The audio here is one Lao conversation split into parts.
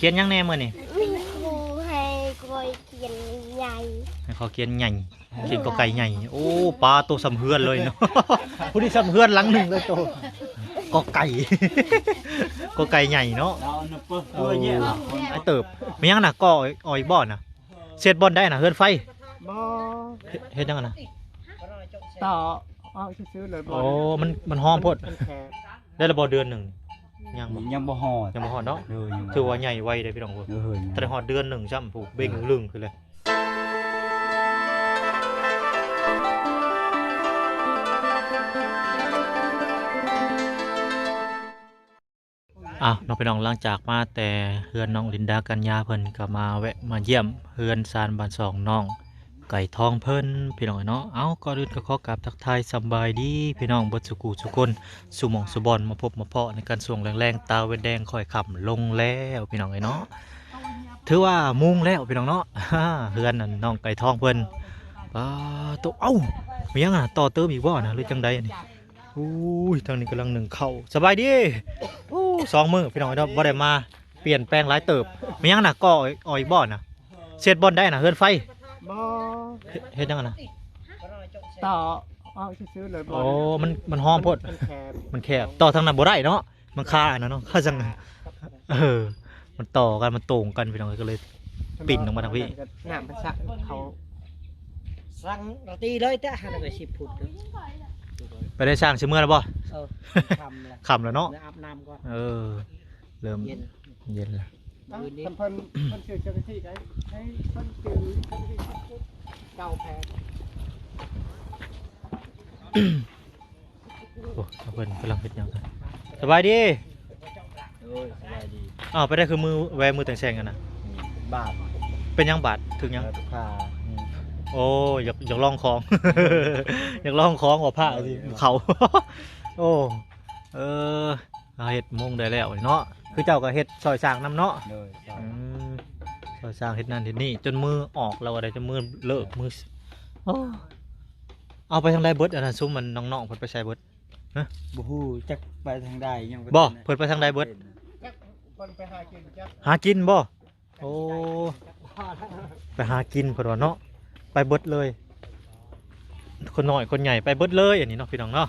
ຂຽນຫຍັງແດ່ມື້ນີ້? ມີຄູໃຫ້ຂ້ອຍຂຽນໃຫຍ່ ໃຫ້ຂ້ອຍຂຽນໃຫຍ່ ຂຽນກອໄກ່ໃຫຍ່. ໂອ້ ປາໂຕສ່ຳເຮືອນເລີຍເນາະ ຜູ້ນີ້ສ່ຳເຮືອນຫຼັງໜຶ່ງເລີຍໂຕ ກອໄກ່ ກອໄກ່ໃຫຍ່ເນາະ. ເອົາເຕີບ ມີຫຍັງນະ? ກໍອອຍບໍ່ນະ? ເສດບ່ອນໃດນະ? ເຮືອນໄຟ? ບໍ່ ເຮັດຫຍັງນະ? ຕໍ່ອອກຊື່ໆເລີຍ. ໂອ້ ມັນ ມັນຫ້ອມໂພດ. ໄດ້ລະບໍ່ເດືອນໜຶ່ງ? ຍັງບໍ່ ຍັງບໍ່ຮອດ ຍັງບໍ່ຮອດເນາະ. ໂດຍ ຍັງບໍ່ຮອດ. ຖືວ່າໃຫຍ່ໄວເດ້ພີ່ນ້ອງ. ໂດຍ ຖ້າໄດ້ຮອດເດືອນໜຶ່ງຊ້ຳ ຜູ້ເບັ່ງລຶ້ງຂຶ້ນເລີຍ. ອ້າວ ເນາະພີ່ນ້ອງ ຫຼັງຈາກມາແຕ່ເຮືອນນ້ອງລິນດາ ກັນຍາ ເພິ່ນກໍມາແວະມາຢ້ຽມເຮືອນຊານບ້ານຊ່ອງນ້ອງໄກ່ທອງເພິ່ນ ພີ່ນ້ອງເອີຍເນາະ. ເອົ້າ ກ່ອນອື່ນກໍຂໍກາບທັກທາຍສຳບາຍດີພີ່ນ້ອງເບິດສູ່ຄູ່ສູ່ຄົນ ສູ່ໝ່ອງສູ່ບ່ອນ ມາພົບມາພໍ້ໃນກັນຊ່ວງແລງໆ ຕາເວັນແດງຄ່ອຍຄ່ຳລົງແລ້ວ ພີ່ນ້ອງເອີຍເນາະ. ຖືວ່າມຸງແລ້ວພີ່ນ້ອງເນາະ ເຮືອນອັນນ້ອງໄກ່ທອງເພິ່ນ. ປາໂຕ ເອົ້າ ມີຫຍັງນະ? ຕໍ່ເຕີມອີກບໍ່ນະ ຫຼືຈັ່ງໃດອັນນີ້? ໂອ້ຍ ທາງນີ້ກຳລັງໜຶ້ງເຂົ້າ. ສະບາຍດີ. ໂອ້ ສອງມື້ພີ່ນ້ອງເນາະ ບໍ່ໄດ້ມາ ປ່ຽນແປງຫຼາຍເຕີບ. ມີຫຍັງນະ? ກໍອອຍບໍ່ນະ? ເສດບ່ອນໃດນະ? ເຮືອນໄຟ? ບໍ່ ເຮັດ ເຮັດຫຍັງນະ? ຕໍ່ອອກຊື່ໆເລີຍ. ໂອ້ ມັນ ມັນຫ້ອມໂພດ. ມັນແຄບ ມັນແຄບ ຕໍ່ທາງນັ້ນບໍ່ໄດ້ເນາະ. ມັນຄາອັນນັ້ນເນາະ ຄາຈັ່ງ ເອີ ມັນຕໍ່ກັນ ມັນໂຕ່ງກັນ ພີ່ນ້ອງ ກໍເລີຍປິ່ນອອກມາທາງພີ້. ນ້ຳມັນສັກ ເຂົາສັງລະຕີເລີຍແຕ່ ຫາກະສິບຟຸດ. ໄປໄດ້ຊ່າງຊິເມືອແລ້ວບໍ່? ເອີ ຄ່ຳແລ້ວ ຄ່ຳແລ້ວເນາະ. ອາບນ້ຳກ່ອນ. ເອີ ເລີ່ມເຢັນ ເຢັນແລ້ວ. ເພິ່ນ ເພິ່ນຊື່ເຈົ້າໜ້າທີ່ໄດ້ ໃຫ້ເພິ່ນຊື່ເຈົ້າໜ້າທີ່ເຈົ້າແພດ. ໂອ້ ເພິ່ນກຳລັງເຮັດຫຍັງກັນ? ສະບາຍດີ. ໂດຍ ສະບາຍດີ. ອ້າວ ໄປໄດ້ຄືມືແວມືແຕ່ງແຊງກັນນະ? ບາດ. ເປັນຫຍັງບາດ? ຖືກຫຍັງ? ເອີ ໂອ້ ຢາກ ຢາກລອງຂອງ ຢາກລອງຂອງວ່າພ້າຊິເຂົ້າ. ໂອ້ ເອີ ເຮົາເຮັດມຸງໄດ້ແລ້ວເນາະ. ຄືເຈົ້າກໍເຮັດຊ່ອຍສ້າງນຳເນາະ? ໂດຍ ອືມ ຊ່ອຍສ້າງເຮັດນັ້ນເຮັດນີ້ ຈົນມືອອກແລ້ວວ່າໄດ໋ ຈົນມືເລີກ ເອີ ມື ໂອ້ ເອົາໄປທາງໃດເບິດ? ອັນນັ້ນ ຊຸມມັນນ້ອງໆ ເພິ່ນໄປໃສເບິດ? ຮະ ບໍ່ຮູ້ຈັກໄປທາງໃດ ຍັງບໍ່ ບໍ່ ເພິ່ນໄປທາງໃດເບິດ? ຈັກເພິ່ນໄປຫາກິນ ຈັກ ຫາກິນບໍ່? ໂອ້ ໄປຫາກິນເພິ່ນວ່າເນາະ ໄປເບິດເລີຍ. ຄົນນ້ອຍຄົນໃຫຍ່ໄປເບິດເລີຍ ອັນນີ້ເນາະ ພີ່ນ້ອງເນາະ.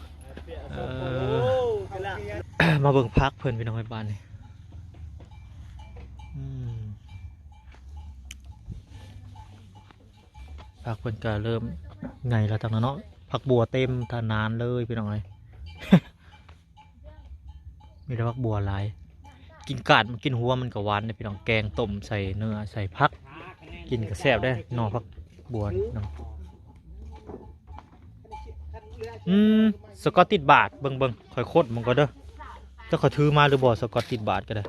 ເອີ ມາເບິ່ງຜັກເພິ່ນ ພີ່ນ້ອງເອີຍ ບ້ານນີ້. ອືມ ຜັກເພິ່ນກໍເລີ່ມໃຫຍ່ແລ້ວ ທັງນັ້ນເນາະ. ຜັກບົວເຕັມຖະໜານເລີຍ ພີ່ນ້ອງເອີຍ. ມີແຕ່ຜັກບົວຫຼາຍ ກິນກ້ານມັນ ກິນຫົວມັນກໍຫວານເດ້ພີ່ນ້ອງ. ແກງຕົ້ມໃສ່ເນື້ອໃສ່ຜັກ ກິນກໍແຊບເດ້ ໜໍ່ຜັກບົວນີ້ເນາະ. ອືມ ສະກອດຕິດບາດ ເບິ່ງ ເບິ່ງ ຂ້ອຍຄົ້ນເບິ່ງກ່ອນເດີ ຈັກຂ້ອຍຖືມາຫຼືບໍ່ ສະກອດຕິດບາດກໍໄດ້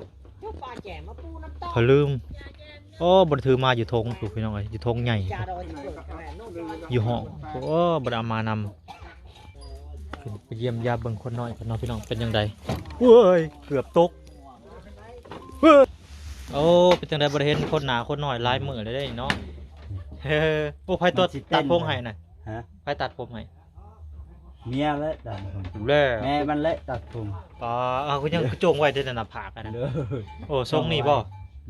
ຂ້ອຍລືມ. ໂອ້ ບໍ່ໄດ້ຖືມາ ຢູ່ຖົງພຸ້ນ ພີ່ນ້ອງເອີຍ ຢູ່ຖົງໃຫຍ່ ຢູ່ຫ້ອງ. ໂອ້ ບໍ່ໄດ້ເອົາມານຳ. ຂຶ້ນໄປຢ້ຽມຢາມເບິ່ງຄົນນ້ອຍກ່ອນເນາະ ພີ່ນ້ອງ ເປັນຈັ່ງໃດ? ເວີຍ ເກືອບຕົກ. ເວີຍ ໂອ້ ເປັນຈັ່ງໃດ ບໍ່ໄດ້ເຫັນຄົນໜ້າຄົນນ້ອຍຫຼາຍມື້ແລ້ວເດ້ເນາະ. ໂອ້ ໃຜຕັດ ຕັດຜົມໃຫ້ນະ? ຮະ ໃຜຕັດຜົມໃຫ້? ເມຍແຫຼະຕັດຜົມ. ແລ້ວ ແມ່ມັນແຫຼະຕັດຜົມ. ປາ ເອົາ ຄືຍັງ ຄືຈົ່ງໄວ້ແຕ່ໜ້າຜາກຫັ້ນນະ. ໂອ້ ຊົງນີ້ບໍ່?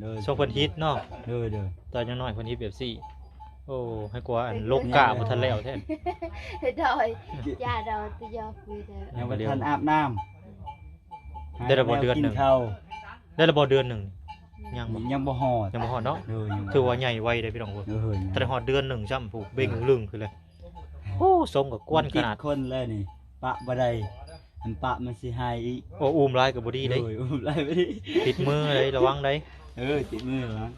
ໂດຍ ຊົງເພິ່ນຮິດເນາະ. ໂດຍ ໂດຍ ຕອນຍັງນ້ອຍເພິ່ນຮິດແບບຊີ້. ໂອ້ ໃຫ້ກວ່າອັນລົກກ້າບໍ່ທັນແລ້ວແທ້. ໂດຍ ຢ່າດອກ ຕະຢອກ ຄຸຍແທ້ ຍັງບໍ່ທັນອາບນ້ຳ. ໄດ້ລະບໍ່ເດືອນໜຶ່ງ? ໄດ້ລະບໍ່ເດືອນໜຶ່ງ? ຍັງບໍ່ ຍັງບໍ່ຮອດ ຍັງບໍ່ຮອດເນາະ. ໂດຍ ຖືວ່າໃຫຍ່ໄວເດ້ພີ່ນ້ອງ. ໂດຍ ຖ້າໄດ້ຮອດເດືອນໜຶ່ງຊ້ຳ ຜູ້ເບັ່ງລຶ້ງຂຶ້ນເລີຍ. ໂອ້ ຊົງກໍກວນຂະໜາດ ຕິດຄົນແລ້ວນີ້ ປະບໍ່ໄດ້. ອັນປະມັນຊິຫາຍອີກ. ໂອ້ ອຸ້ມຫຼາຍກໍບໍ່ດີເດ້. ໂດຍ ອຸ້ມຫຼາຍບໍ່ດີ ຕິດມືເດ້ ລະວັງເດ້. ເອີ ຕິດມືລະວັງ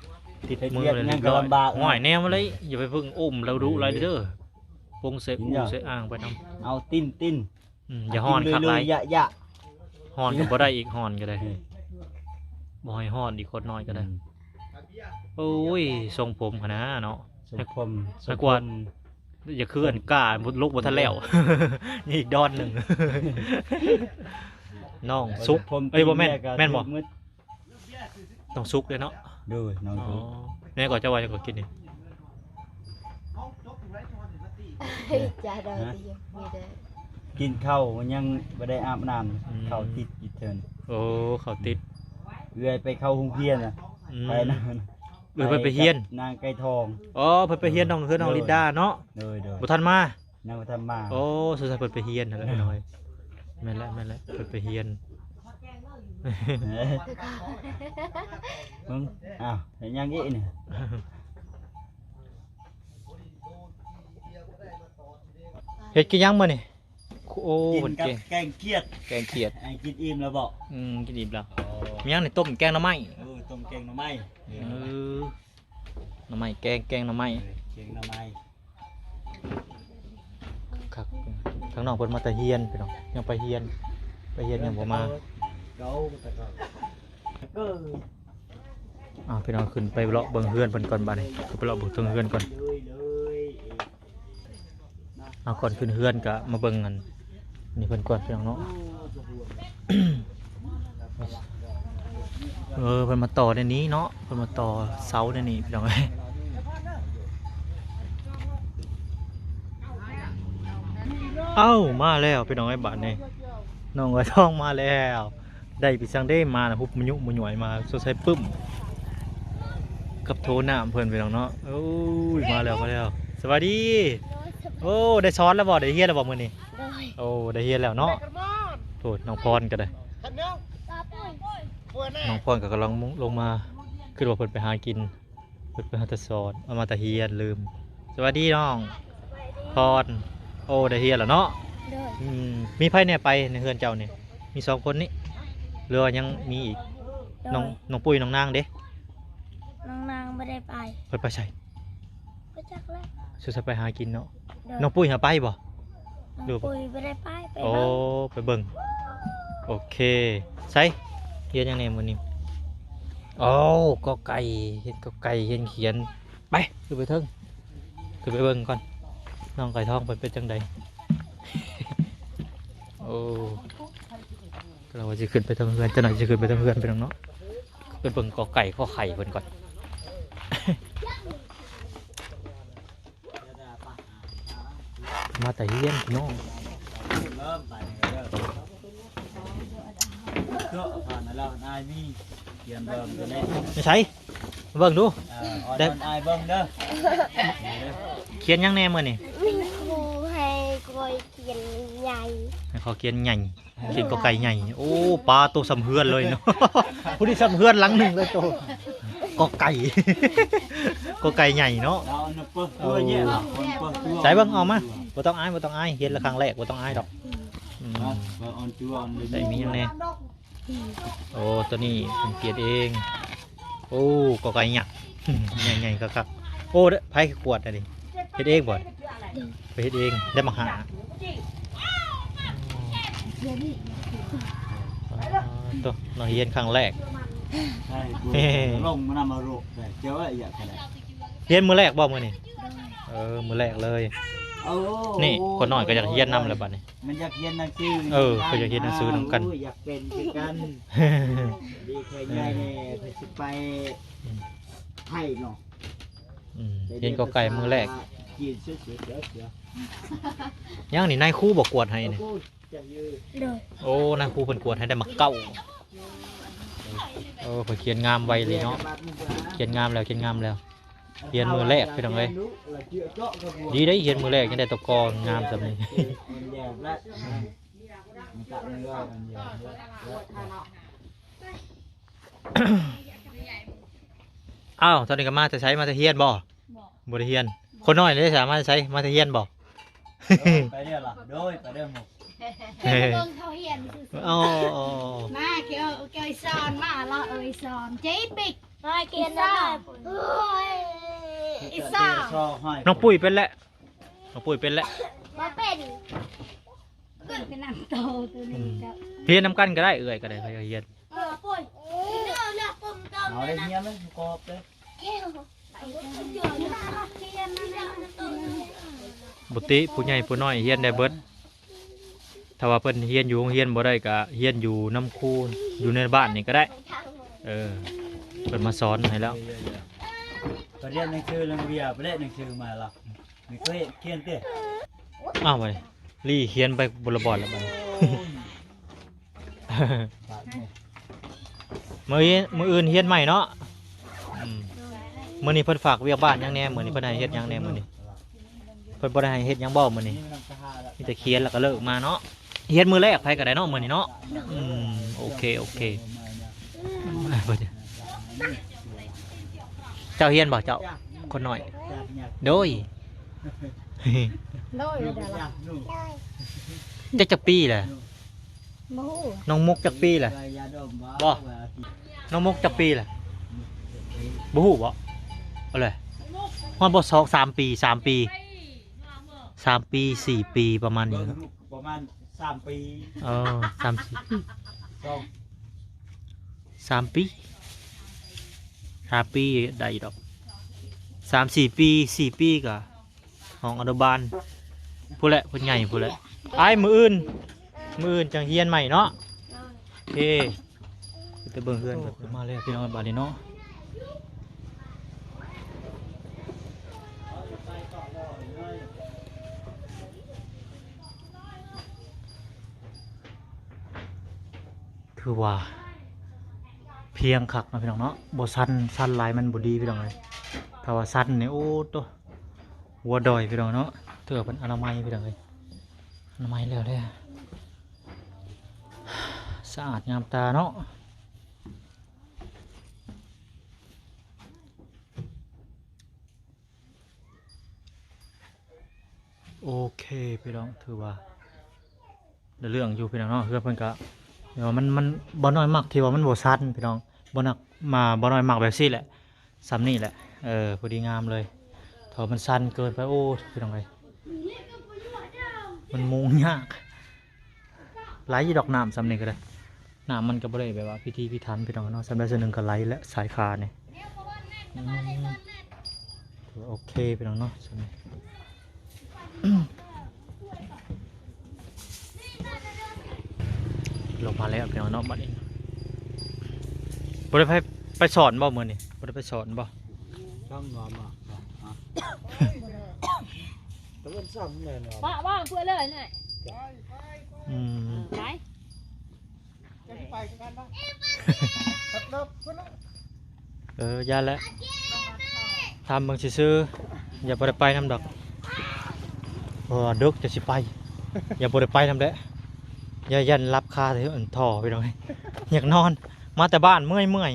ຕິດມື ເຮັດວຽກຫຍັງກໍລຳບາກ. ຫ້ອຍ ແນວມາເລີຍ ຢ່າໄປເພິ່ງອຸ້ມລະດຸຫຼາຍເດີ. ປົງໃສ່ອູ່ໃສ່ອ່າງໄປນຳ. ເອົາຕິ້ນຕິ້ນ ອືມ ຢ່າຮ້ອນຄັກຫຼາຍ ຢະຢະ ຮ້ອນກໍບໍ່ໄດ້ອີກ ຮ້ອນກໍໄດ້. ເອີ ບໍ່ໃຫ້ຮ້ອນອີກ ຄົນນ້ອຍກໍໄດ້. ອືມ ໂອ້ຍ ຊົງຜົມຂະໜາດເນາະ. ຊົງຜົມ ໃຫ້ກວາດ ຊົງຜົມ ຢ່າຄືອັນກ້າ ລົກບໍ່ທັນແລ້ວ. ນີ້ອີກດອນໜຶ່ງ ນ້ອງສຸກ ເອີຍ ບໍ່ແມ່ນ ແມ່ນບໍ່? ນ້ອງສຸກເດ້ເນາະ. ໂດຍ ນ້ອງສຸກ. ອໍ ແມ່ກໍເຈົ້າວ່າຫຍັງກໍກິນນີ້? ຈ້າ ໂດຍ ມີແຕ່ ກິນເຂົ້າ ຍັງບໍ່ໄດ້ອາບນ້ຳ. ອືມ ເຂົ້າຕິດອີກເທື່ອ. ໂອ້ ເຂົ້າຕິດ. ເອື້ອຍໄປເຂົ້າໂຮງຮຽນນະ. ອືມ ໄປນຳ ເອີ ເພິ່ນໄປຮຽນ ນາງໄກ່ທອງ. ອໍ ເພິ່ນໄປຮຽນ ນ້ອງ ເຮືອນນ້ອງລິນດາເນາະ. ໂດຍ ໂດຍ ບໍ່ທັນມາ. ຍັງບໍ່ທັນມາ. ໂອ້ ສົງໄສເພິ່ນໄປຮຽນຫັ້ນແຫຼະ ໂດຍ ນ້ອຍ. ແມ່ນແຫຼະ ແມ່ນແຫຼະ ເພິ່ນໄປຮຽນ. ເບິ່ງ ອ້າວ ເຮັດຫຍັງອີກນີ້? ເຮັດກິນຫຍັງມື້ນີ້? ໂອ້ ກິນກັບແກງຂຽດ. ແກງຂຽດ ໃຫ້ກິນອີ່ມແລ້ວບໍ? ອືມ ກິນອີ່ມແລ້ວ. ອໍ ມີຫຍັງນີ້? ຕົ້ມແກງໜໍ່ໄມ້. ເອີ ຕົ້ມແກງໜໍ່ໄມ້. ເອີ ໜໍ່ໄມ້ແກງ ແກງໜໍ່ໄມ້. ເອີ ແກງໜໍ່ໄມ້. ຄັກ ທາງນ້ອງເພິ່ນມາແຕ່ຮຽນພີ່ນ້ອງ ຍັງໄປຮຽນ ໄປຮຽນຍັງບໍ່ມາ. ເອີ ເອີ ອ້າວ ພີ່ນ້ອງ ຂຶ້ນໄປເລາະເບິ່ງເຮືອນເພິ່ນກ່ອນບາດນີ້ ຂຶ້ນໄປເລາະເບິ່ງເທິງເຮືອນກ່ອນ. ເອົາ ກ່ອນຂຶ້ນເຮືອນກະມາເບິ່ງອັນນີ້ເພິ່ນກ່ອນພີ່ນ້ອງເນາະ. ເອີ ເພິ່ນມາຕໍ່ໃນນີ້ເນາະ ເພິ່ນມາຕໍ່ເສົາໃນນີ້ພີ່ນ້ອງເອີຍ. ເອົ້າ ມາແລ້ວພີ່ນ້ອງເອີຍ ບາດນີ້ນ້ອງໄກ່ທອງມາແລ້ວ. ໄດ້ໄປຈັ່ງເດ້ ມານະ ຮຸບມະຍຸມະຍວຍມາ ສົງໄສປຶ້ມກັບໂຖນ້ຳເພິ່ນພີ່ນ້ອງເນາະ. ໂອ້ຍ ມາແລ້ວ ມາແລ້ວ ສະບາຍດີ. ໂອ້ ໄດ້ສອນແລ້ວບໍ່? ໄດ້ຮຽນແລ້ວບໍ່ມື້ນີ້? ໂດຍ ໂອ້ ໄດ້ຮຽນແລ້ວເນາະ. ໂອ້ ນ້ອງພອນກໍໄດ້ ນ້ອງພອນກໍກຳລັງລົງມາ ຄືວ່າເພິ່ນໄປຫາກິນ. ເພິ່ນໄປຫາແຕ່ສອນ ເອົາມາແຕ່ຮຽນ ລືມ. ສະບາຍດີນ້ອງ ສະບາຍດີ ພອນ. ໂອ້ ໄດ້ຮຽນແລ້ວເນາະ. ໂດຍ ອືມ ມີໃຜແດ່ໄປໃນເຮືອນເຈົ້ານີ້? ມີສອງຄົນນີ້ ຫຼືວ່າຍັງມີອີກ? ໂດຍ ນ້ອງ ນ້ອງປຸ້ຍ ນ້ອງນາງເດ້? ນ້ອງນາງບໍ່ໄດ້ໄປ. ເພິ່ນໄປໃສ? ບໍ່ຈັກແລ້ວ ສົງໄສໄປຫາກິນເນາະ. ໂດຍ ນ້ອງປຸ້ຍຫາໄປບໍ່? ນ້ອງປຸ້ຍບໍ່ໄດ້ໄປ ໄປເບິ່ງ. ໂອ້ ໄປເບິ່ງ ໂອເຄ. ໃສ ຮຽນຫຍັງແດ່ມື້ນີ້? ໂອ້ ກໍໄກ່ ຮຽນກໍໄກ່ ຮຽນຂຽນ. ໄປ ຂຶ້ນໄປເທິງ ຂຶ້ນໄປເບິ່ງກ່ອນ ນ້ອງໄກ່ທອງເພິ່ນເປັນຈັ່ງໃດ. ໂອ້ ກໍລາວວ່າຊິຂຶ້ນໄປເທິງເຮືອນ ຈັກໜ້ອຍຊິຂຶ້ນໄປເທິງເຮືອນ ພີ່ນ້ອງເນາະ. ໄປເບິ່ງກໍໄກ່ກໍໄຂ່ເພິ່ນກ່ອນ. ມາແຕ່ຮຽນພີ່ນ້ອງ. ໃສ ເບິ່ງດູ ເອີ ໄດ້ ຂຽນຫຍັງແດ່ມື້ນີ້? ມີຄູໃຫ້ຂ້ອຍຂຽນໃຫຍ່ ໃຫ້ຂ້ອຍຂຽນໃຫຍ່. ຂຽນກໍໄກ່ໃຫຍ່. ໂອ້ ປາໂຕສ່ຳເຮືອນເລີຍເນາະ. ຜູ້ນີ້ສ່ຳເຮືອນຫຼັງໜຶ່ງເລີຍໂຕ. ກໍໄກ່ ກໍໄກ່ໃຫຍ່ເນາະ. ໃສ່ເບິ່ງ ເອົາມາ ບໍ່ຕ້ອງອາຍ ບໍ່ຕ້ອງອາຍ ເຮັດລະຄັ້ງແລກ ບໍ່ຕ້ອງອາຍດອກ. ອືມ ໃສ່ມີຫຍັງແດ່? ໂອ້ ໂຕນີ້ເພິ່ນຂຽນເອງ. ໂອ້ ກໍໄກ່ຍັກ ໃຫຍ່ໆຄັກໆ. ໂອ້ ໃຜກວດອັນນີ້? ເຮັດເອງບໍ່? ໄປເຮັດເອງ ໄດ້ບັກຫາ. ໂຕ ມາຮຽນຄັ້ງແລກ ລົງມານຳມາໂລກໄດ້ ເຈົ້າເອີຍ ຢາກກະໄດ້. ຮຽນມື້ແລກບໍ່ມື້ນີ້? ເອີ ມື້ແລກເລີຍ. ໂອ້ ນີ້ຄົນນ້ອຍກໍຢາກຮຽນນຳແລ້ວບັດນີ້ ມັນຢາກຮຽນໜັງສື. ເອີ ເພິ່ນຢາກຮຽນໜັງສືນຳກັນ ຢາກເປັນຄືກັນ. ດີແທ້ໃຫຍ່ແດ່ ເພິ່ນຊິໄປໄທເນາະ. ອືມ ຮຽນກໍໄກ່ມື້ແລກ. ຈີນເສືອ ເສືອ ເສືອ ເສືອ. ຍັງນີ້ ນາຍຄູບໍ່ກວດໃຫ້ນີ້? ໂດຍ ໂອ້ ນາຍຄູເພິ່ນກວດໃຫ້ໄດ້ໝາກເກົ້າ. ໂອ້ ເພິ່ນຂຽນງາມໄວເລີຍເນາະ. ຂຽນງາມແລ້ວ ຂຽນງາມແລ້ວ. ຮຽນມື້ແລກ ພີ່ນ້ອງເອີຍ. ດີໄດ໋ ຮຽນມື້ແລກຍັງໄດ້ຕົວກໍງາມສ່ຳນີ້. ອ້າວ ຕອນນີ້ກໍມາແຕ່ໃສ? ມາແຕ່ຮຽນບໍ່? ບໍ່ ບໍ່ໄດ້ຮຽນ. ຄົນນ້ອຍເດ້ສາ ມາແຕ່ໃສ? ມາແຕ່ຮຽນບໍ່? ໂດຍ ໄປເດີລະ ໂດຍ ໄປເດີໝູ່. ເບິ່ງເຂົາຮຽນຊື່ໆ. ອໍ ມາ ເກີ ເກີສອນ ມາລະເອີຍ ສອນ ເຈປິກ ມາກຽນນະ. ໂອ້ຍ ອີສາ ນ້ອງປຸ້ຍເປັນແລ້ວ ນ້ອງປຸ້ຍເປັນແລ້ວ. ບໍ່ເປັນ ເປັນນຳໂຕໂຕນີ້. ຮຽນນຳກັນກໍໄດ້ ເອື້ອຍກໍໄດ້ ໃຜກໍຮຽນ. ເອົາໄດ້ຮຽນແລ້ວ ກອບເດີ. ບໍ່ຕິ ຜູ້ໃຫຍ່ຜູ້ນ້ອຍຮຽນໄດ້ເບິດ. ຖ້າວ່າເພິ່ນຮຽນຢູ່ໂຮງຮຽນບໍ່ໄດ້ ກະຮຽນຢູ່ນຳຄູ ຢູ່ໃນບ້ານນີ້ກໍໄດ້. ເອີ ເພິ່ນມາສອນໃຫ້ແລ້ວ. ໄປຮຽນໜັງສື ເລື່ອງວຽ ໄປເລະໜັງສືມາລະ ນີ້ເຄີຍຂຽນຕິ. ອ້າວ ໄປລີ້ຂຽນໄປຄົນລະບ່ອນແລ້ວບັດນີ້. ມື້ ມື້ອື່ນຮຽນໃໝ່ເນາະ. ມື້ນີ້ເພິ່ນຝາກວຽກບ້ານຫຍັງແດ່? ມື້ນີ້ເພິ່ນໃຫ້ເຮັດຫຍັງແດ່ມື້ນີ້? ເພິ່ນບໍ່ໄດ້ໃຫ້ເຮັດຫຍັງບໍ່ມື້ນີ້? ມີແຕ່ຂຽນແລ້ວກໍເລີກມາເນາະ. ຮຽນມື້ແລກໃຜກໍໄດ້ເນາະມື້ນີ້ເນາະ. ອືມ ໂອເຄ ໂອເຄ. ເຈົ້າຮຽນບໍ່ເຈົ້າ ຄົນນ້ອຍ? ໂດຍ ໂດຍ. ເຈົ້າຈັກປີແຫຼະ? ບໍ່ຮູ້. ນ້ອງມຸກຈັກປີແຫຼະ? ບໍ່. ນ້ອງມຸກຈັກປີແຫຼະ? ບໍ່ຮູ້ບໍ່? ເອົາເລີຍ ຮອດບໍ່ ສອງສາມປີ ສາມປີ ສາມປີ ສີ່ປີ ປະມານນີ້ເນາະ. ປະມານສາມປີ. ເອີ ສາມສີ່ ສອງ ສາມປີ ສາມປີໄດ້ຢູ່ດອກ. ສາມສີ່ປີ ສີ່ປີກໍຫ້ອງອະນຸບານພຸ້ນແຫຼະ ເພິ່ນໃຫຍ່ພຸ້ນແຫຼະ. ໄປມື້ອື່ນ ມື້ອື່ນຈັ່ງຮຽນໃໝ່ເນາະ. ໂອເຄ ໄປເບິ່ງເຮືອນ. ໂອ້ ມາແລ້ວພີ່ນ້ອງ ບາດນີ້ເນາະ. ຖືວ່າພຽງຄັກເນາະພີ່ນ້ອງເນາະ. ບໍ່ຊັນ ຊັນຫຼາຍມັນບໍ່ດີພີ່ນ້ອງເອີຍ. ຖ້າວ່າຊັນນີ້ ໂອ້ໂຕ ຫົວດອຍພີ່ນ້ອງເນາະ. ຖືວ່າເພິ່ນອະນາໄມພີ່ນ້ອງເອີຍ ອະນາໄມແລ້ວແຫຼະ ສະອາດງາມຕາເນາະ. ໂອເຄພີ່ນ້ອງ ຖືວ່າໄດ້ເລື່ອງຢູ່ພີ່ນ້ອງເນາະ. ເຮືອນເພິ່ນກະ ແບບວ່າມັນ ມັນ ບ່າວນ້ອຍມັກທີ່ວ່າມັນບໍ່ຊັນພີ່ນ້ອງ. ບ່າວນ້ອຍ ມາ ບ່າວນ້ອຍມັກແບບຊີ້ແຫຼະ ສ່ຳນີ້ແຫຼະ. ເອີ ພໍດີງາມເລີຍ. ຖ້າມັນຊັນເກີນໄປ ໂອ້ ພີ່ນ້ອງເອີຍ ມັນມຸງຍາກ. ໄຫຼຢູ່ດອກ ນ້ຳສ່ຳນີ້ກໍໄດ້ ນ້ຳມັນກໍບໍ່ໄດ້ແບບວ່າພິຖີພິຖັນພີ່ນ້ອງເນາະ. ສ່ຳໃດສ່ຳໜຶ່ງກໍໄຫຼແຫຼະ ສາຍຄານີ້. ອືມ ຖືວ່າໂອເຄພີ່ນ້ອງເນາະ ສ່ຳນີ້. ລົງມາແລ້ວພີ່ນ້ອງເນາະ ບັດນີ້. ບໍ່ໄດ້ໄປ ໄປສອນບໍ່ມື້ນີ້? ບໍ່ໄດ້ໄປສອນບໍ່? ຊ່າງງາມອະ ຕະເວັນຊ່າງແມ່ນວ່າ ປະວ່າງເພື່ອເລີຍນີ້. ອືມ ເອີ ໄປ ຈະຊິໄປຄືກັນບໍ່? ເອີ ຢ່າແຫຼະ ຖາມເບິ່ງຊື່ໆ ຢ່າ ບໍ່ໄດ້ໄປນຳດອກ ເພາະວ່າດຶກຈະຊິໄປ ຢ່າ ບໍ່ໄດ້ໄປນຳແຫຼະ. ຢ້ານ ຢ້ານຫຼັບຄາ ອັນ ທໍ່ ພີ່ນ້ອງເອີຍ ຢາກນອນ ມາແຕ່ບ້ານເມື່ອຍໆ ເອີ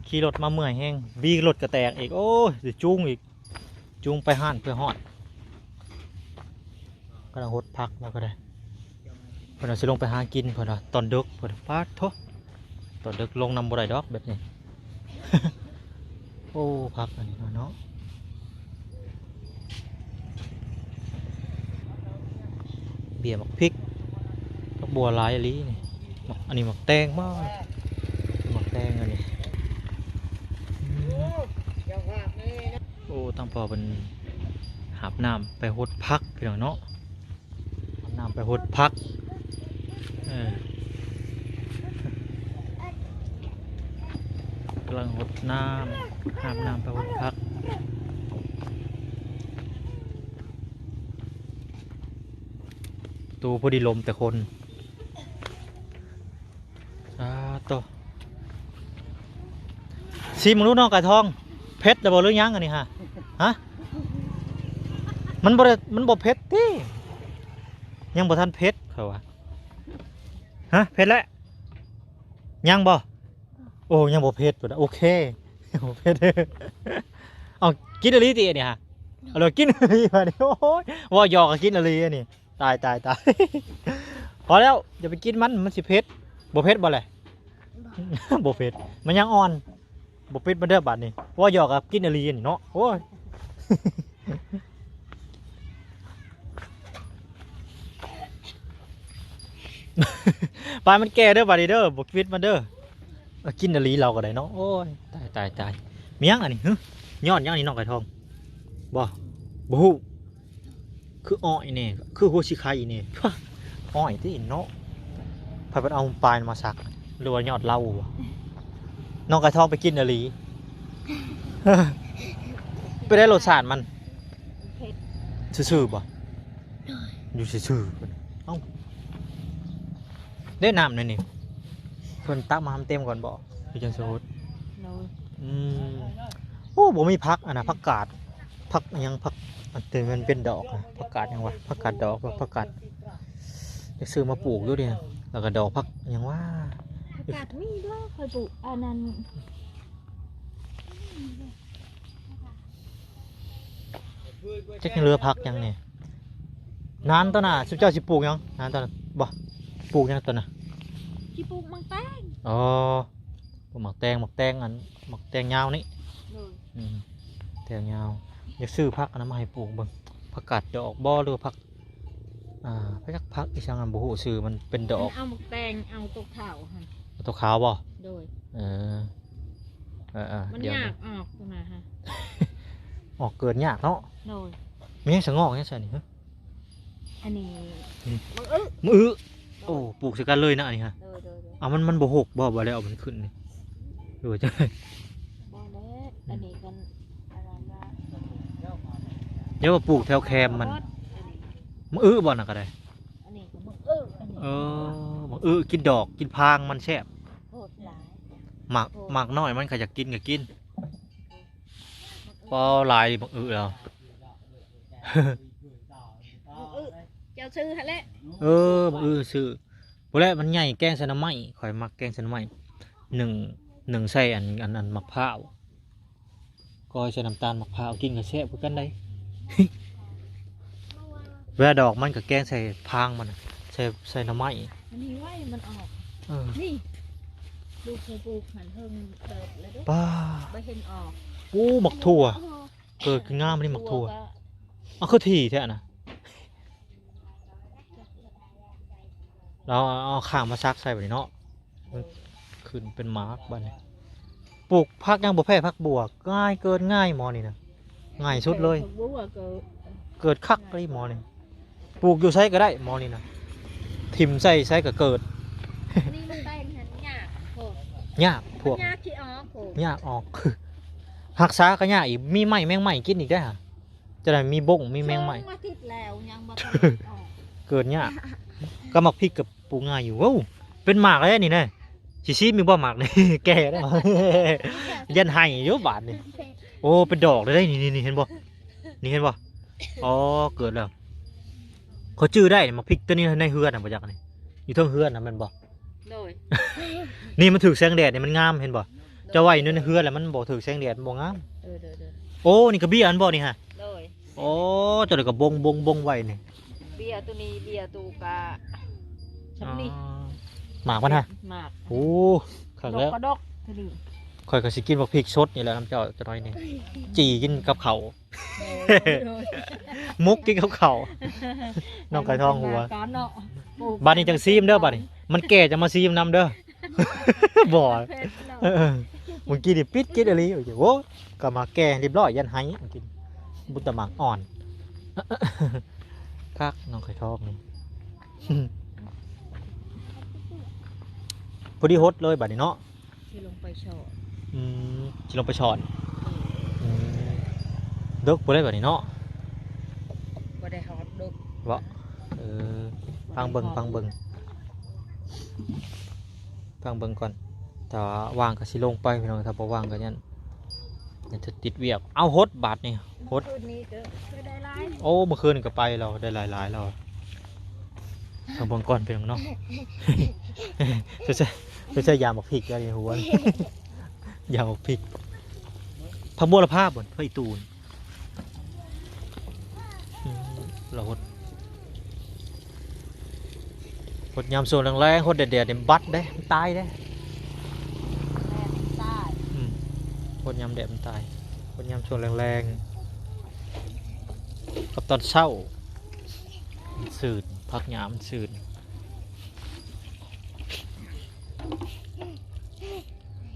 ຂີ່ລົດມາເມື່ອຍແຮງ ບີລົດກໍແຕກອີກ ໂອ້ຍ ຊິຈູງອີກ ຈູງໄປຮ້ານເພື່ອຮອດ. ກຳລັງຫົດຜັກແລ້ວກໍໄດ້ ເພິ່ນວ່າຊິລົງໄປຫາກິນ ເພິ່ນວ່າຕອນດຶກ ເພິ່ນ ປາດໂທ້ ຕອນດຶກລົງນຳບໍ່ໄດ້ດອກແບບນີ້. ໂອ້ ຜັກອັນນີ້ເນາະ ເບ້ຍໝາກພິກ ໝາກບົວຫຼາຍອີ່ຫຼີນີ້. ໝາກ ອັນນີ້ໝາກແຕງບໍ່? ໝາກແຕງອັນນີ້. ອືມ ໂອ້ ທາງພໍ່ເພິ່ນຫາບນ້ຳໄປຫົດຜັກພີ່ນ້ອງເນາະ ຫາບນ້ຳໄປຫົດຜັກ. ເອີ ກຳລັງຫົດນ້ຳ ຫາບນ້ຳໄປຫົດຜັກ. ໂຕພໍດີລົມແຕ່ຄົນ. ອ່າ ໂຕ ຊີມເບິ່ງດູນ້ອງໄກ່ທອງ ເຜັດແລ້ວບໍ່ ຫຼືຍັງອັນນີ້ຫະ? ຫະ? ມັນບໍ່ໄດ້ ມັນບໍ່ເຜັດຕິ? ຍັງບໍ່ທັນເຜັດ ຂ້ອຍວ່າ. ຫະ? ເຜັດແລ້ວ? ຍັງບໍ່? ໂອ້ ຍັງບໍ່ເຜັດພຸ້ນນະ. ໂອເຄ ຍັງບໍ່ເຜັດ. ເອົາ ກິນອີ່ຫຼີຕິອັນນີ້ຫະ? ເອົາ ແລ້ວກິນອີ່ຫຼີບາດນີ້. ໂອ້ຍ ເວົ້າຫຍອກກໍກິນອີ່ຫຼີອັນນີ້. ຕາຍ ຕາຍ ຕາຍ ພໍແລ້ວ ຢ່າໄປກິນມັນ ມັນຊິເຜັດ. ບໍ່ເຜັດບໍ່ແຫຼະ? ບໍ່ເຜັດ ມັນຍັງອ່ອນ. ບໍ່ປິດມັນເດີບາດນີ້ ເວົ້າຫຍອກກັບກິນອີ່ຫຼີນີ້ເນາະ. ໂອ້ຍ ປານມັນແກ່ເດີບາດນີ້ເດີ ບໍ່ປິດມັນເດີ. ເອີ ກິນອີ່ຫຼີລາວກໍໄດ້ເນາະ. ໂອ້ຍ ຕາຍ ຕາຍ ຕາຍ ມີຫຍັງອັນນີ້? ຫຶ ຍອດຫຍັງນີ້ ນ້ອງໄກ່ທອງ? ບໍ່ ບໍ່ຮູ້. ຄືອ້ອຍແດ່ ຄືຫົວສີໄຄແດ່. ອ້ອຍຕິເນາະ. ໃຜເພິ່ນເອົາປາຍມາສັກ ຫຼືວ່າຍອດເຫຼົ້າ? ນ້ອງໄກ່ທອງໄປກິນອີ່ຫຼີ. ເປັນໃດລົດຊາດມັນ? ເຜັດ ຊື່ໆບໍ່? ຢູ່ຊື່ໆ. ເອົ້າ ເດ້ນ້ຳໃນນີ້ ເພິ່ນຕັກມາໃຫ້ມັນເຕັມກ່ອນບໍ່ ຄືຈັ່ງສະຫົດ? ໂດຍ ອືມ. ບໍ່ມີຜັກອັນນະ ຜັກກາດ ຜັກຫຍັງ ຜັກອັນທີ່ມັນເປັນດອກນະ ຜັກກາດຫຍັງວະ ຜັກກາດດອກ ຜັກກາດ ຢາກຊື້ມາປູກຢູ່ເດ ແລ້ວກໍດອກຜັກຫຍັງວະ ຜັກກາດມີເດີ ຂ້ອຍປູກອັນນັ້ນ ຈັກຍັງເຫຼືອຜັກຫຍັງນີ້ ນານຕອນໜ້າ ຊຸມເຈົ້າຊິປູກຫຍັງ ນານຕອນນັ້ນບໍ່ ປູກຫຍັງຕອນນັ້ນ ຊິປູກໝາກແຕງ ອໍ ປູກໝາກແຕງ ໝາກແຕງອັນ ໝາກແຕງຍາວນີ້ ໂດຍ ອືມ ແຕງຍາວ ຢາກຊື້ຜັກອັນນັ້ນມາໃຫ້ປູກເບິ່ງ ຜັກກາດດອກບໍ່ ຫຼືວ່າຜັກ ອ່າ ພັກ ພັກອີ່ຫຍັງຫັ້ນ ບໍ່ຮູ້ຊື່ ມັນເປັນດອກ ເອົາໝາກແຕງ ເອົາຕົວຂາວຫັ້ນ ເອົາຕົວຂາວບໍ່ ໂດຍ ເອີ ເອີໆ ມັນ ດຽວ ຍາກອອກຕົວນັ້ນຫັ້ນ ອອກເກີດຍາກເນາະ ໂດຍ ມີຫຍັງສະງອກຫຍັງຊັ້ນນີ້ ຮະ ອັນນີ້ ອືມ ບັກອຶ ບັກອຶ ໂດຍ ໂອ້ ປູກໃສ່ກັນເລີຍນະອັນນີ້ຮະ ໂດຍໆໆ ເອົາ ມັນ ມັນບໍ່ຫົກບໍ່ ບໍ່ແລ້ວເອົາມັນຂຶ້ນນີ້ ຫຼືວ່າຈັ່ງໃດ ບໍ່ແລ້ວ ອືມ ອັນນີ້ມັນ ອັນນັ້ນລະ ດຽວວ່າປູກແຖວແຄມມັນ ບັກອຶບໍ່ ນັ້ນກໍໄດ້ ອັນນີ້ກໍບັກອຶ ອັນນີ້ ເອີ ບັກອຶກິນດອກ ກິນພາງມັນແຊບ ໂພດຫຼາຍ ໝາກ ໂພດ ໝາກນ້ອຍມັນ ໃຜຢາກກິນກໍກິນ ພໍຫຼາຍບັກອຶແລ້ວ ບັກອຶ ເຈົ້າຊື້ຫັ້ນແຫຼະ ເອີ ບັກອຶຊື້ ພຸ້ນແຫຼະ ມັນໃຫຍ່ ແກງໃສ່ໜໍ່ໄມ້ ຂ້ອຍມັກແກງໃສ່ໜໍ່ໄມ້ ໜຶ້ງ ໜຶ້ງໃສ່ອັນ ອັນ ອັນໝາກພ້າວ ກ້ອຍໃສ່ນ້ຳຕານໝາກພ້າວ ກິນກໍແຊບຄືກັນໃດ໋ ເວລາດອກມັນກໍແກງໃສ່ພາງມັນ ໃສ່ ໃສ່ໜໍ່ໄມ້ ອັນນີ້ໄວ້ມັນອອກ ເອີ ນີ້ ລູກເຄີຍປູກຫັ້ນເຖິງເຕີບແລ້ວເດ້ ປ້າ ບໍ່ເຫັນອອກ ໂອ້ ໝາກຖົ່ວ ເກີດຂຶ້ນງາມນີ້ໝາກຖົ່ວ ເອົາ ຄືຖີ່ແທ້ນະ ລາວເອົາຂ້າງມາສັກໃສ່ບາດນີ້ເນາະ ມັນຂຶ້ນເປັນໝາກບາດນີ້ ປູກຜັກຍັງບໍ່ແພ້ຜັກບົວ ງ່າຍເກີນງ່າຍໝໍນີ້ນະ ງ່າຍສຸດເລີຍ ເກີດຄັກອີ່ໝໍນີ້ ປູກຢູ່ໃສກໍໄດ້ໝໍນີ້ນະ ຖິ້ມໃສ່ໃສກໍເກີດ ນີ້ມັນແປງຫັ້ນຍາກໂພດ ຍາກພວກ ມັນຍາກຊິອອກໂພດ ຍາກອອກ ຮັກສາກໍຍາກອີກ ມີໄມ້ແມງໄມ້ກິນອີກເດ້ ຈະໄດ້ມີບົ້ງມີແມງໄມ້ ສອງອາທິດແລ້ວຍັງບໍ່ທັນອອກ ເກີດຍາກ ກໍໝາກພິກກໍປູກງ່າຍຢູ່ ໂອ້ ເປັນໝາກແລ້ວນີ້ນະ ຊິຊີມຢູ່ບໍ່ໝາກນີ້ ແກ່ແລ້ວ ຢ້ານໄຫ້ຢູ່ບາດນີ້ ໂອ້ ເປັນດອກເລີຍ ນີ້ ນີ້ ນີ້ ເຫັນບໍ່ ນີ້ເຫັນບໍ່ ອໍ ເກີດແລ້ວ ຂ້ອຍຈື່ໄດ້ ໝາກພິກຕົວນີ້ໃນເຮືອນນະ ບໍ່ຈັກນີ້ ຢູ່ເທິງເຮືອນນະ ແມ່ນບໍ່? ໂດຍ ນີ້ມັນຖືກແສງແດດນີ້ມັນງາມ ເຫັນບໍ່? ໂດຍ ເຈົ້າໄວ້ຢູ່ໃນເຮືອນແລ້ວມັນບໍ່ຖືກແສງແດດ ມັນບໍ່ງາມ ເອີ ໂດຍໆ ໂອ້ ນີ້ກະເບ້ຍມັນບໍ່ນີ້ຮະ? ໂດຍ ໂອ້ ເຈົ້າໄດ້ກະບົງໆໆໄວ້ນີ້ ເບ້ຍໂຕນີ້ ເບ້ຍໂຕກະ ອໍ ຊຳນີ້ ໝາກມັນຮະ? ໝາກ ໂອ້ ຄັກແລ້ວ ດອກກະດອກ ຂ້ອຍກະຊິກິນບັກພິກສົດນີ້ແຫຼະນຳເຈົ້າຈັກໜ້ອຍນີ້ ຈີ່ກິນກັບເຂົ້າ ໂດຍ ໝົກກິນກັບເຂົ້າ ນ້ອງໄກ່ທອງຫົວ ໃຫ້ມັນເປັນໝາກກ່ອນເນາະ ບາດນີ້ຈັ່ງຊີມເດີ ບາດນີ້ມັນແກ່ຈັ່ງມາຊີມນຳເດີ ບໍ່ ເອີ ເມື່ອກີ້ນີ້ປິດກິນອີ່ຫຼີ ໂອ້ ກໍມາແກ່ຮຽບຮ້ອຍ ຢ້ານໄຫ້ກິນ ບຸນຕະໝາກອ່ອນ ຄັກ ນ້ອງໄຂ່ທອງນີ້ ພໍດີຫົດເລີຍບາດນີ້ເນາະ ຊິລົງໄປຊ່ອນ ອືມ ຊິລົງໄປຊ່ອນ ອືມ ອືມ ເດິກພຸ້ນແຫຼະບາດນີ້ເນາະ ບໍ່ໄດ້ຮອດເດິກ ເບາະ ເອີ ຟັງເບິ່ງ ຟັງເບິ່ງ ຟັງເບິ່ງກ່ອນ ຖ້າວ່າງກໍຊິລົງໄປພີ່ນ້ອງ ຖ້າບໍ່ວ່າງກໍຢ້ານ ຍັງຈະຕິດວຽກ ເອົາ ຫົດບາດນີ້ ຫົດ ຄືນນີ້ກໍ ຄືໄດ້ຫຼາຍ ໂອ້ ເມື່ອຄືນນີ້ກໍໄປແລ້ວ ໄດ້ຫຼາຍໆແລ້ວ ເອົາເບິ່ງກ່ອນພີ່ນ້ອງເນາະ ໃສ່ ໃສ່ຢາໝາກພິກຢູ່ໃນຫົວ ຢາໝາກພິກ ຜັກບົວລະພາບໍ່ ຜັກອີ່ຕູນ ອືມ ລະຫົດ ຫົດຍາມຊ່ວງແລງໆ ຫົດແດດໆນີ້ບັດເດ້ ມັນຕາຍເດ້ ແດດມັນຕາຍ ອືມ ຫົດຍາມແດດມັນຕາຍ ຫົດຍາມຊ່ວງແລງໆ ກັບຕອນເຊົ້າ ມັນຊືນ ຜັກຫຍ້າມັນຊືນ.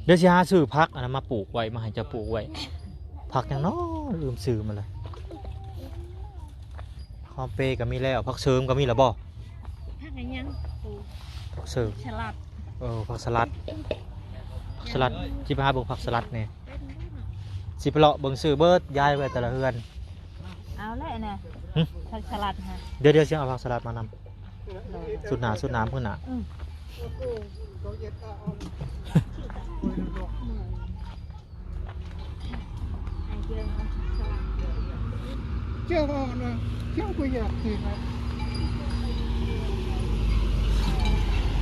ດຽວຊິຫາຊື້ຜັກອັນນັ້ນມາປູກໄວ້ ມາໃຫ້ເຈົ້າປູກໄວ້ ຜັກຫຍັງນໍ ລືມຊື່ມັນລະ ຫອມເປກໍມີແລ້ວ ຜັກເສີມກໍມີແລ້ວບໍ່? ຜັກອີ່ຫຍັງປູກ ຜັກເສີມ ສະຫຼັດ ເອີ ຜັກສະຫຼັດ ຜັກສະຫຼັດ ຊິໄປຫາເບິ່ງຜັກສະຫຼັດແດ່ ຊິໄປເລາະເບິ່ງຊື້ເບິດ ຍ້າຍໄປແຕ່ລະເຮືອນ ເອົາແຫຼະນະ ຫຶ? ຜັກສະຫຼັດຫັ້ນ ດຽວໆ ຊິເອົາຜັກສະຫຼັດມານຳ ໂດຍ ຊຸດໜ້າ ຊຸດໜ້າ ມື້ໜ້າ ອືມ ໃຫ້ ເຈົ້າເອົານະ ເຈົ້າບໍ່ຢາກກິນນະ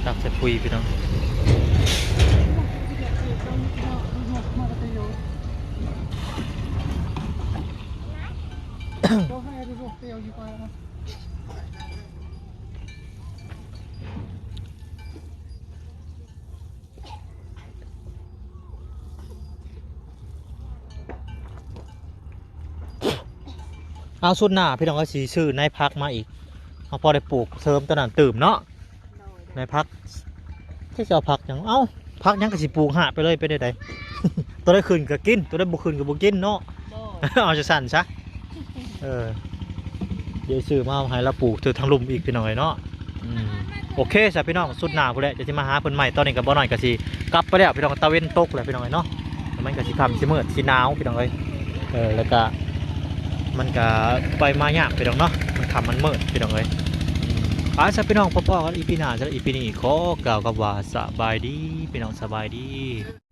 ຕັກໃສ່ປຸຍພີ່ນ້ອງ ເອົາ ຊຸດໜ້າພີ່ນ້ອງເອີຍ ຊິຊື້ໃນຜັກມາອີກ ເຮົາພໍໄດ້ປູກເສີມຕົວນັ້ນຕື່ມເນາະ ໂດຍ ໃນຜັກ ຈັກຊິເອົາຜັກຫຍັງ ເອົ້າ ຜັກຫຍັງກໍຊິປູກຫາໄປເລີຍ ເປັນໃດໆ ຕົວໃດຂຶ້ນກໍກິນ ຕົວໃດບໍ່ຂຶ້ນກໍບໍ່ກິນເນາະ ໂດຍ ເອົາຈັ່ງຊັ້ນຊະ ເອີ ດຽວຊື້ມາໃຫ້ລາວປູກເທິງທາງລຸ່ມອີກພີ່ນ້ອງເອີຍເນາະ ອືມ ໂອເຄຊະພີ່ນ້ອງ ຊຸດໜ້າພຸ້ນແຫຼະ ຈະຊິມາຫາເພິ່ນໃໝ່ ຕອນນີ້ກໍບໍ່ໜ້ອຍກໍຊິກັບໄປແລ້ວພີ່ນ້ອງ ຕາເວັນຕົກແລ້ວພີ່ນ້ອງເອີຍເນາະ ມັນກໍຊິຄ່ຳຊິມືດ ຊິໜາວພີ່ນ້ອງເອີຍ ເອີ ແລ້ວກໍ ມັນກະໄປມາຍາກພີ່ນ້ອງເນາະ ມັນຄ່ຳມັນມືດພີ່ນ້ອງເອີຍ ອືມ ໄປຊະພີ່ນ້ອງ ພໍ້ໆກັນອີພີໜ້າ ສຳລັບອີພີນີ້ຂໍກ່າວຄຳວ່າສະບາຍດີພີ່ນ້ອງ ສະບາຍດີ.